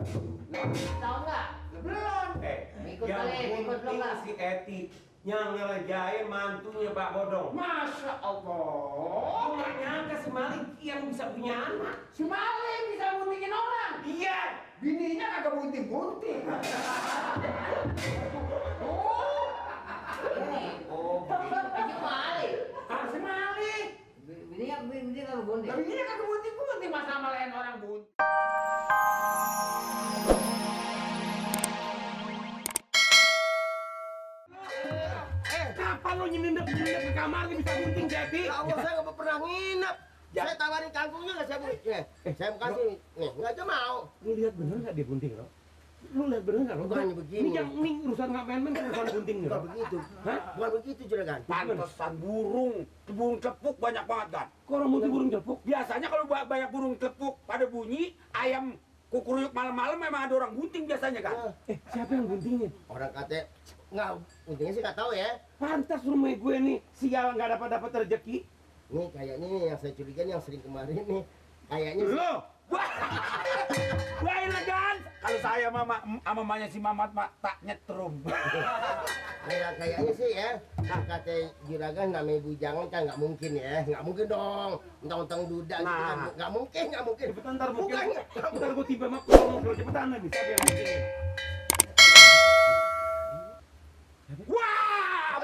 Tahu nggak? Belum. Ikut yang balik, ikut penting nggak? si Eti yang ngelejain mantunya Pak Bodong. Masya Allah. Aku nggak nyangka si Malik yang bisa punya anak. Si Malik bisa buntingin orang. Iya. Bininya kagak bunting-bunting. Oh, Baju Malik. Si Malik. Bini kalau bunting. Bininya kagak bunting-bunting. Masa malayan orang bunting. Kapan lo nyinindep ke kamar bisa bunting jadi? Ya Allah, saya nggak pernah nginep. Saya tawarin kangkungnya nggak saya bunting. Saya mau kasih nih, nggak aja mau. Lu lihat bener nggak dia bunting lo? Lu lihat bener nggak lo? Bukannya begini. Ini urusan nggak main-main, urusan bunting nih. Bukan begitu. Hah? Bukan begitu juragan. Pantesan burung celepuk banyak banget kan. Kok orang bunting burung celepuk? Biasanya kalau banyak burung celepuk pada bunyi, ayam kukuruyuk malam-malam memang ada orang bunting biasanya kan. Siapa yang buntingin? Orang kata nggak, buntingnya sih nggak tahu ya. Pantas rumah gue nih sial nggak dapat rezeki. Nih kayaknya nih yang saya curiga nih yang sering kemarin nih. Kayaknya sih. Lo, Wah elegan. Kalau saya mama mamanya si Mamat mak tak nyetrum. Kayaknya sih ya. Kata juragan namanya bujangan kan nggak mungkin ya. Nggak mungkin dong. Mentang-mentang duda gitu kan. Nggak mungkin, nggak mungkin. ntar mungkin. Bukan. Ntar gue tiba mak ngomong lo cepetan nih. Siapa yang buntingin? Wah.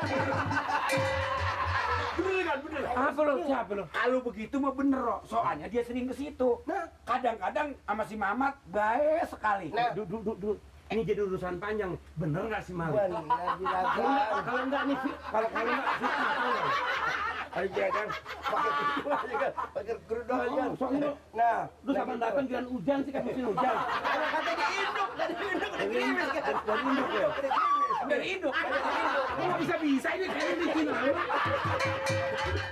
Bener kan bener. Apa lo? Siapa lo? Kalau begitu mah bener kok. Soalnya dia sering ke situ. Nah. Kadang-kadang sama si Mamat baik sekali. Nah. Duduk. Ini jadi urusan panjang. Bener nggak sih Malik? Bener juragan. Kalau enggak nih, kalau enggak fitnah tahu nggak? Ayo juragan. Pakai kerudung aja. Soalnya lo, Nah, lu sama datang jalan hujan sih kan musim hujan. kata diinduk, dari induk, dari gerimis kan. Dari induk ya? Dari induk. Kok bisa ini kayak bikin apa?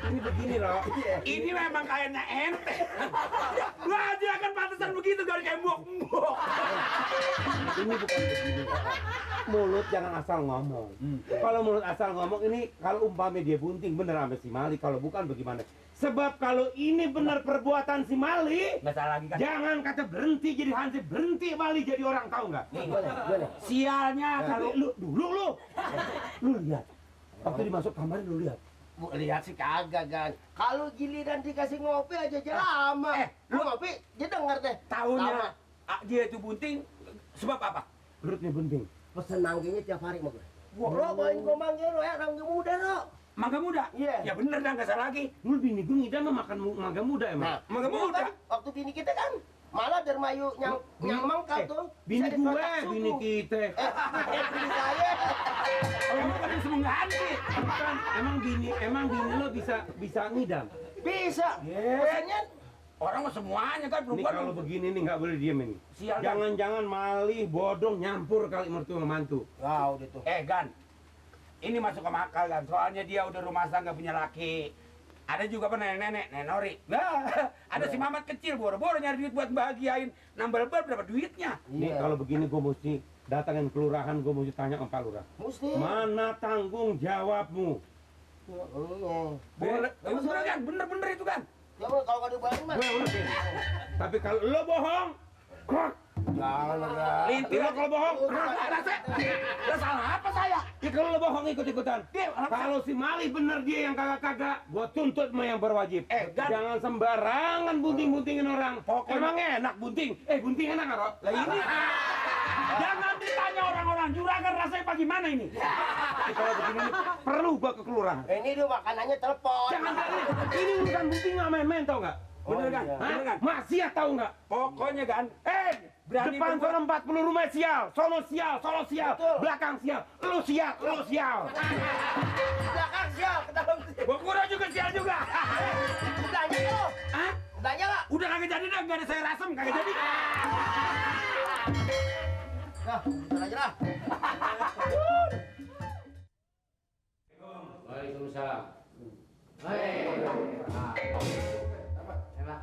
Ini begini loh. Ini memang kayaknya ente. Wah dia kan pantesan begitu gak kayak mbok-mbok. Ini bukan begini. Mulut jangan asal ngomong. Kalau mulut asal ngomong ini kalau umpamanya dia bunting bener sama si Mali. Kalau bukan bagaimana? Sebab kalau ini benar perbuatan si Mali, Nggak salah lagi kan? jangan kata berhenti jadi hansip, berhenti Mali jadi orang, tahu nggak? Gimana? Sialnya kalau Lu dulu lu lihat. Waktu dimasuk kamar lu lihat. Bu, lihat sih kagak kan. Kalau giliran dikasih ngopi aja lama. Lu ngopi, dia denger deh. taunya dia itu bunting sebab apa? Perutnya bunting. Pesen manggilnya tiap hari sama gue. Lo bawain gue manggil lo ya, mangga muda lo. Mangga muda? Iya. Ya bener dah nggak salah lagi. Lu bini gue ngidam mah makan mangga muda emang. Mangga dulu muda. kan, waktu bini kita kan malah dermayu yang mangkal tuh. Bini bisa gue, dikotak suku. bini kita. Bini saya. Kalau lu kan semua ganti. Bukan, emang bini lo bisa ngidam. Bisa. Pesennya Orang mah semuanya kan Ini perempuan. kalau begini nih nggak boleh diem ini. Sial, Gan. Jangan-jangan malih, bodong, nyampur kali mertua sama mantu. Wah, udah tuh. Gan, ini masuk ke akal kan. Soalnya dia udah rumah tangga punya laki. Ada juga apa nenek-nenek, nenek Nori. Nah, ada si Mamat kecil boro-boro nyari duit buat bahagiain. Nambal berapa duitnya? Nih Iya. kalau begini gue mesti datangin kelurahan, gue mesti tanya sama Pak Lurah. Mesti. Mana tanggung jawabmu? Boleh, bener kan? Bener-bener itu kan? Ya kalau nggak dibayar mah. Gue urusin. Tapi kalau lo bohong, krok. Jangan lah. Lintir Lo kalau bohong, Lah salah apa saya? ya kalau lo bohong ikut-ikutan. Kalau si Mali bener dia yang kagak-kagak, gue tuntut sama yang berwajib. Gan. Jangan sembarangan bunting-buntingin orang. Pokoknya- Emang enak bunting? Bunting enak nggak, Rok? Lah ini jangan ditanya orang-orang juragan rasanya apa gimana ini? Kalau begini nih, perlu gua ke kelurahan. Ini dia makanannya telepon. Jangan ini urusan bunting nggak main-main, tau nggak? Bener kan? iya. Hah? Bener kan? Maksiat tahu nggak? Pokoknya kan, berani Depan berbuat- sono 40 rumah sial, sono sial, Betul. belakang sial, lu sial, lu sial. Belakang siap, ke dalam siap. Bokura juga sial juga. Udahnya lo. Hah? Udahnya nggak? Udah kagak jadi dah, nggak ada saya rasem, kagak jadi. Nah, udah aja lah. Waalaikumsalam. Hei. Enak.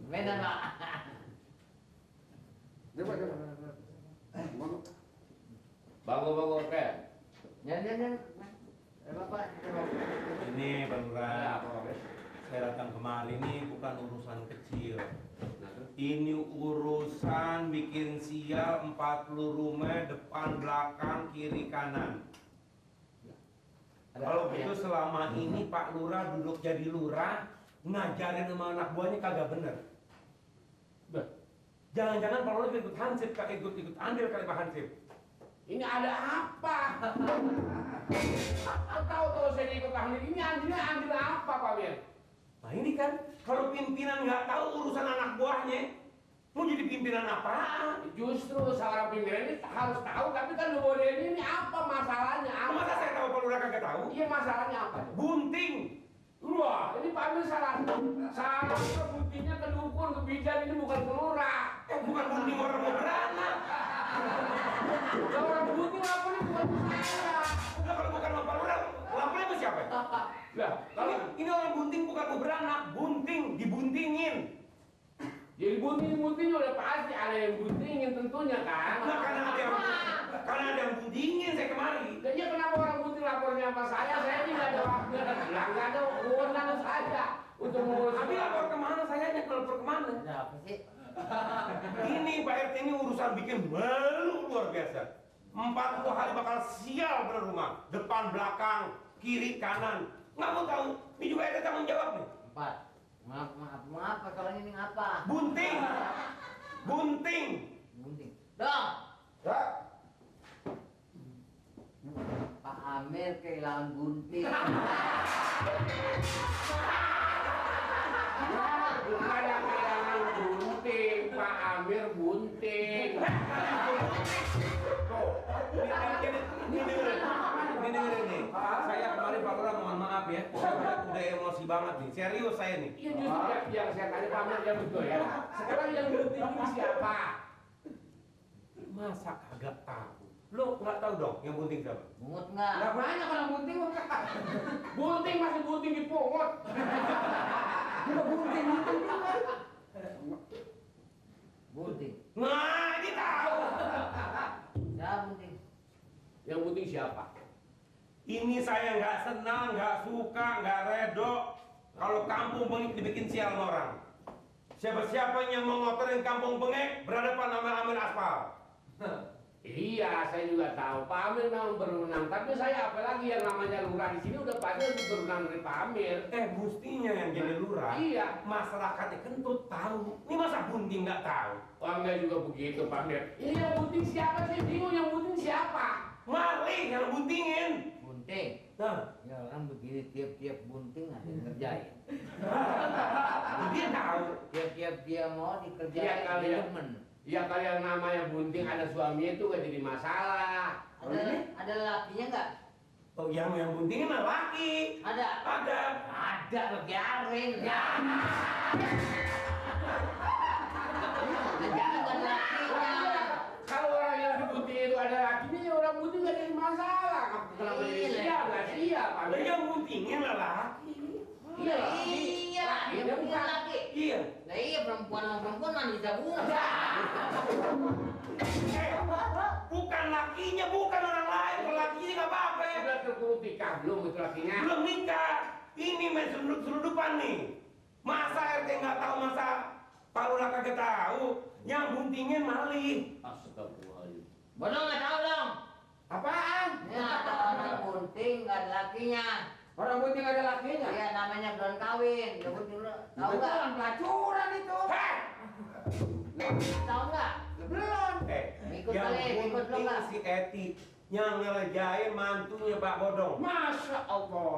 Medan, Pak. Bagus, oke. Jangan. Bapak. Ini Bang Lurah, saya datang kemari ini bukan urusan kecil. Ini urusan bikin rumah depan, belakang, kiri, kanan. Ada Kalau apa ya? gitu selama ini Pak Lurah duduk jadi lurah, ngajarin sama anak buahnya kagak bener. Jangan-jangan Pak Lurah ikut hansip, ikut andil kali Pak Hansip. Ini ada apa? Tahu saya ikut ahli ini ambil apa Pak Bir? Nah ini kan, kalau pimpinan nggak tahu urusan anak buahnya, mau jadi pimpinan apaan? Justru seorang pimpinan ini harus tahu, tapi kan lu ini apa masalahnya? Apa? Masa saya tahu Pak Lurah kagak tahu? Iya masalahnya apa? Bunting. Wah, ini Pak Amir salah buktinya ke dukun, ke bidan, ini bukan ke lurah. Bukan bunting orang mau beranak. Kalau orang bunting lapornya bukan ke saya. Udah kalau bukan Pak Lurah, lapornya ke siapa? Lah, kalau Ini orang bunting bukan mau beranak, bunting, dibuntingin. jadi bunting udah pasti ada yang buntingin tentunya kan. Nah, karena ada yang buntingin saya kemari. Dan ya kenapa orang bunting lapornya sama saya ini nggak ada waktu, nggak ada kewenangan saja untuk mengurus. Tapi lapor kemana saya hanya lapor kemana? Ada apa sih? Ini Pak RT ini urusan bikin malu luar biasa. 40 hari bakal sial bener rumah. Depan, belakang, kiri, kanan. Nggak mau tahu. Ini juga ada tanggung jawab nih. 4. Maaf, kalau ini apa? Bunting. Bunting. Bunting. Dong. Ya. Pak Amir kehilangan bunting. Bukan yang kehilangan bunting, Pak Amir bunting. Tuh. Ini dengerin nih. Saya kemarin Pak Lurah mohon maaf ya. Saya udah emosi banget nih. Serius saya nih. Iya justru yang saya tanya Pak Amir ya betul ya. Sekarang yang bunting ini siapa? Masa kagak tahu? Lo nggak tahu dong yang bunting siapa? Mungut nggak? Lah banyak orang bunting bukan? Bunting masih bunting di pungut. Udah bunting juga. Bunting. Nah, ini tahu. Siapa bunting? Yang bunting siapa? Ini saya nggak senang, nggak suka, nggak redo kalau kampung Bengek dibikin sial sama orang. Siapa-siapa yang mau ngotorin kampung Bengek berhadapan sama Amir Aspal. Iya, saya juga tahu. Pak Amir memang berwenang, tapi saya apalagi yang namanya lurah di sini udah pasti lebih berwenang dari Pak Amir. Mestinya yang jadi lurah, Iya. masyarakatnya kentut tahu. Ini masa bunting nggak tahu? Wah, enggak juga begitu, Pak Amir. Ini yang bunting siapa sih? Bingung yang bunting siapa? Maling yang buntingin. Bunting. Nah, Ya orang begini tiap-tiap bunting ada yang ngerjain. dia tahu. Tiap-tiap dia mau Iya dikerjain kali dia ya. demen. Ya kalau yang namanya bunting ada suaminya itu gak jadi masalah. Ada lakinya nggak? Oh, yang buntingin mah laki. Ada. Ada. Ada lo biarin. Ya. Jangan ada lakinya. Kalau orang yang dibunting itu ada lakinya, ya orang bunting gak jadi masalah. Kenapa jadi siap? Gak siap, Pak Lah Amir. yang buntingin lah laki. Iya, Iya, dia Dia punya bukan. laki. Iya. Nah iya perempuan sama perempuan mana bisa bunga. Bukan lakinya, bukan orang lain. Kalau lakinya nggak apa-apa. Udah terkurung nikah belum itu lakinya? Belum nikah. Ini main selundup-selundupan nih. Masa RT nggak tahu, masa Pak Lurah kagak tahu. Yang buntingin maling. Astagfirullahaladzim. Bodoh nggak tahu dong. Apaan? Ya ada orang bunting nggak ada lakinya. Orang bunting ada lakinya? Iya namanya belum kawin. Dia bunting lu tahu Itu nggak? orang pelacuran itu. Heh! Tahu nggak? Belum. Ikut Yang kali, ikut lu bunting nggak? si Eti. Yang ngelejain mantunya Pak Bodong. Masya Allah.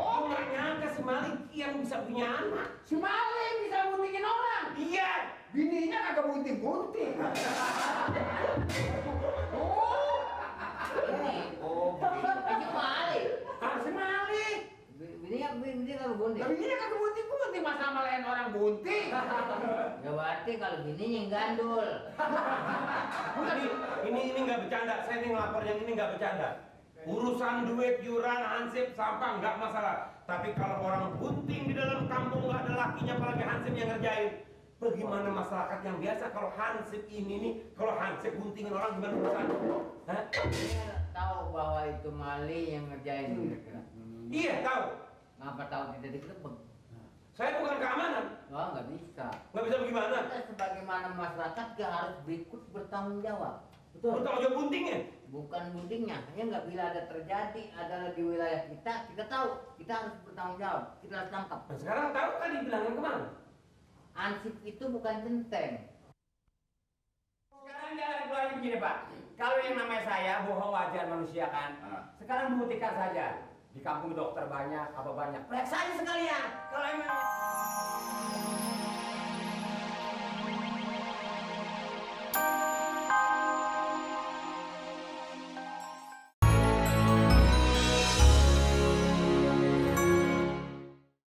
Aku nggak nyangka si maling yang bisa punya anak. Si maling bisa buntingin orang. Iya. Bininya kagak bunting-bunting. Ini. Oh, Ini maling. Ah, si maling. Bini kalau bunting. Tapi bininya kagak bunting-bunting, masa malain orang bunting. Ya berarti kalau bininya yang gandul. ini nggak bercanda. Saya ini ngelapor yang ini nggak bercanda. Urusan duit, yuran, hansip, sampah nggak masalah. Tapi kalau orang bunting di dalam kampung nggak ada lakinya, apalagi hansip yang ngerjain. Bagaimana masyarakat yang biasa kalau hansip ini nih, kalau hansip buntingin orang gimana urusan? Hah? Dia tahu bahwa itu maling yang ngerjain kira-kira. Iya tahu. Ngapa tahu tidak dikerebek? Saya bukan keamanan. Wah nggak bisa. Nggak bisa bagaimana? Kita sebagaimana masyarakat dia harus berikut bertanggung jawab. Betul. Bertanggung jawab buntingnya. Bukan buntingnya, hanya nggak bila ada terjadi adalah di wilayah kita tahu, kita harus bertanggung jawab, kita harus tangkap. Nah, sekarang tahu kan dibilangin kemana? Ansip itu bukan centeng. Sekarang jangan keluarin begini Pak. Kalau yang namanya saya bohong wajar manusia kan. Sekarang buktikan saja. Di kampung dokter banyak, apa banyak. Periksa aja sekalian. Kalau emang